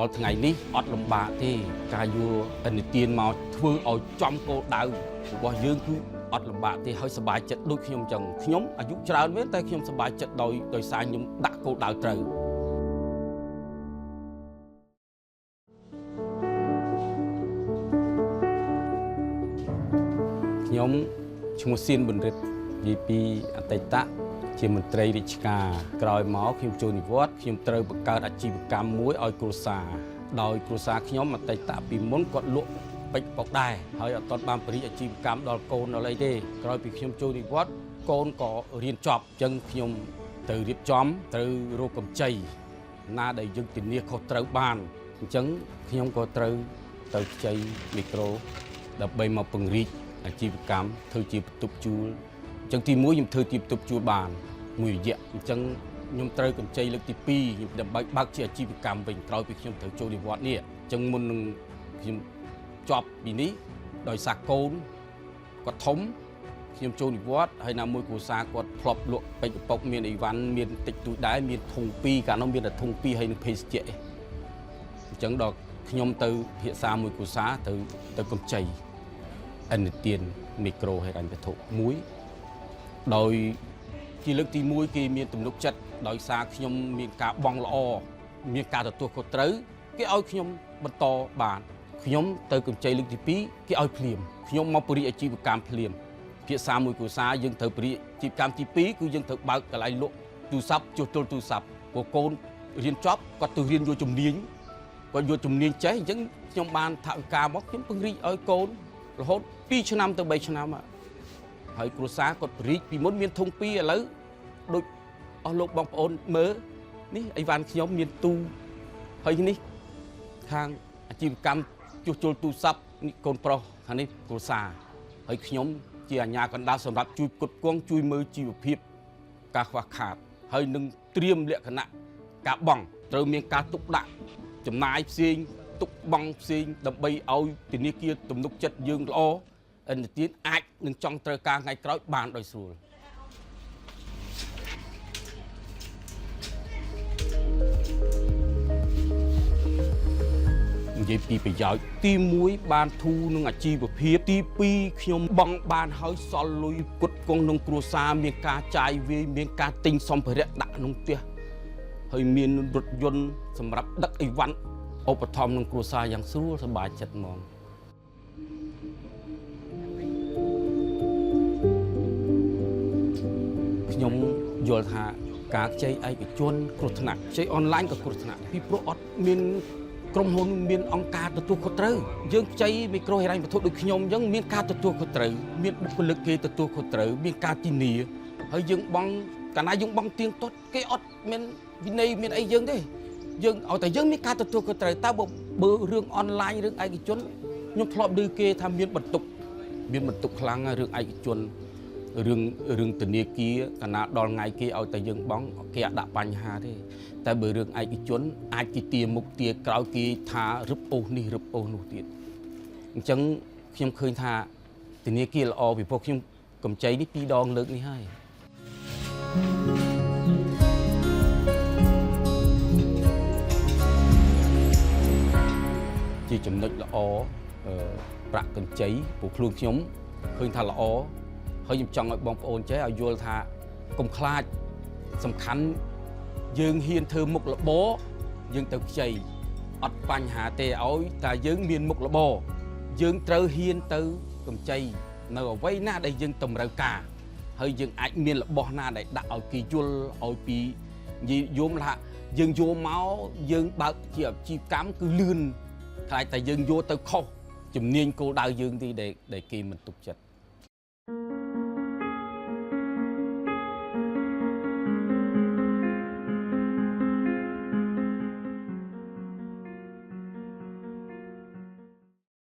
ដល់ថ្ងៃនេះអត់លំបាកទេការយកឥណទានមកធ្វើឲ្យចំគោលដៅរបស់យើងគឺអត់លំបាកទេហើយសប្បាយចិត្តដូចខ្ញុំចឹងខ្ញុំអាយុច្រើនមែនតែខ្ញុំសប្បាយចិត្តដោយសារខ្ញុំដាក់គោលដៅត្រូវខ្ញុំឈ្មោះសៀនប៊ុនរិទ្ធនិយាយពីអតីតជាមន្ត្រីរាជការក្រោយមកខ្ញុំចូលនិវត្តន៍ខ្ញុំត្រូវបង្កើតអាជីវកម្មមួយឲ្យគ្រួសារដោយគ្រួសារខ្ញុំអតីតពីមុនគាត់លក់ពេជ្រប៉ុកដែរហើយអត់ទាន់បានបរិយាអាជីវកម្មដល់កូនដល់អីទេក្រោយពីខ្ញុំចូលនិវត្តន៍កូនក៏រៀនចប់អញ្ចឹងខ្ញុំត្រូវរៀបចំត្រូវរកកម្ចីណាដែលយើងធានាខុសត្រូវបានអញ្ចឹងខ្ញុំក៏ត្រូវទៅខ្ចីមីក្រូដើម្បីមកពង្រីកអាជីវកម្មធ្វើជាបន្ទប់ជួលអញ្ចឹងទី1ខ្ញុំធ្វើជាបន្ទប់ជួលបានមួយរយៈអញ្ចឹងខ្ញុំត្រូវកម្ចីលើកទី2ខ្ញុំដើម្បីបើកជាអាជីវកម្មវិញក្រោយពីខ្ញុំត្រូវចូលនិវត្តន៍នេះអញ្ចឹងមុននឹងខ្ញុំចប់ពីនេះដោយសារកូនគាត់ធំខ្ញុំចូលនិវត្តន៍ហើយណាមួយគ្រួសារគាត់ធ្លាប់លក់ពេជ្រពកមានអីវ៉ាន់មានតិចតួចដែរមានធុង2កាលនោះមានតែធុង2ហើយនឹងភេសជ្ជៈអញ្ចឹងដល់ខ្ញុំទៅពិភាក្សាមួយគ្រួសារទៅកម្ចីឥណទានមីក្រូហិរញ្ញវត្ថុមួយដោយជាលើកទី1គេមានទំនុកចិត្តដោយសារខ្ញុំមានការបង់ល្អមានការទទួលខុសត្រូវគេឲ្យខ្ញុំបន្តបានខ្ញុំទៅកម្ចីលើកទី2គេឲ្យភ្លាមខ្ញុំមកពរិយាអាជីវកម្មភ្លាមភាសាមួយគ្រួសារយើងត្រូវពរិយាអាជីវកម្មទី2គឺយើងត្រូវបើកកន្លែងលក់ទូរស័ព្ទជួសជុលទូរស័ព្ទព្រោះកូនរៀនចប់គាត់ទៅរៀនយកជំនាញគាត់យកជំនាញចេះអញ្ចឹងខ្ញុំបានថវិកាមកខ្ញុំពង្រីកឲ្យកូនរហូត2ឆ្នាំទៅ3ឆ្នាំហើយគ្រួសារគាត់ពរិយាពីមុនមានធុង2ឥឡូវដូចអស់លោកបងប្អូនមើលនេះអីវ៉ាន់ខ្ញុំមានទូហើយនេះខាងអាជីវកម្មជួសជុលទូរស័ព្ទនេះកូនប្រុសខាងនេះគ្រួសារហើយខ្ញុំជាអាជ្ញាកណ្ដាលសម្រាប់ជួយផ្គត់ផ្គង់ជួយមើលជីវភាពការខ្វះខាតហើយនឹងត្រៀមលក្ខណៈការបង់ត្រូវមានការទុកដាក់ចំណាយផ្សេងទុកបង់ផ្សេងដើម្បីឲ្យធនាគារទំនុកចិត្តយើងល្អឥណទានអាចនឹងចង់ត្រូវការថ្ងៃក្រោយបានដោយស្រួលនិយាយពីប្រយោជន៍ទី1បានធូរនឹងអាជីវភាពទី2ខ្ញុំបង់បានហើយសល់លុយផ្គត់ផ្គង់ក្នុងគ្រួសារមានការចាយវាយមានការទិញសម្ភារៈដាក់ក្នុងផ្ទះហើយមានរថយន្តសម្រាប់ដឹកអីវ៉ាន់ឧបត្ថម្ភក្នុងគ្រួសារយ៉ាងស្រួលសប្បាយចិត្តហ្មងខ្ញុំយល់ថាការខ្ចីឯកជនគ្រោះថ្នាក់ខ្ចីអនឡាញក៏គ្រោះថ្នាក់ពីព្រោះអត់មានក្រុមហ៊ុនមានអង្គការទទួលខុសត្រូវយើងខ្ចីមីក្រូហិរញ្ញវត្ថុដូចខ្ញុំអញ្ចឹងមានការទទួលខុសត្រូវមានបុគ្គលិកគេទទួលខុសត្រូវមានការធានាហើយយើងបង់កាលណាយើងបង់ទៀងទាត់គេអត់មានវិន័យមានអីយើងទេយើងឲ្យតែយើងមានការទទួលខុសត្រូវតើបើរឿងអនឡាញរឿងឯកជនខ្ញុំធ្លាប់ឮគេថាមានបន្ទុកខ្លាំងរឿងឯកជនរឿងធនាគារកាលណាដល់ថ្ងៃគេឲ្យតែយើងបង់គេអត់ដាក់បញ្ហាទេតែបើរឿងឯកជនអាចគេទាមុខទាក្រោយគេថារឹបអូសនេះរឹបអូសនោះទៀតអញ្ចឹងខ្ញុំឃើញថាធនាគារល្អពីព្រោះខ្ញុំកម្ចីនេះ2ដងលើកនេះហើយជាចំណុចល្អប្រាក់កម្ចីព្រោះខ្លួនខ្ញុំឃើញថាល្អហើយខ្ញុំចង់ឲ្យបងប្អូនចេះឲ្យយល់ថាកុំខ្លាចសំខាន់យើងហ៊ានធ្វើមុខរបរយើងទៅខ្ចីអត់បញ្ហាទេឲ្យតែយើងមានមុខរបរយើងត្រូវហ៊ានទៅកម្ចីនៅអ្វីណាដែលយើងតម្រូវការហើយយើងអាចមានរបស់ណាដែលដាក់ឲ្យគេយល់ឲ្យពីនិយាយយមថាយើងយកមកយើងបើកជាអាជីវកម្មគឺលឿនខ្លាចតែយើងយកទៅខុសជំនាញគោលដៅយើងទីដែលគេមិនទុកចិត្ត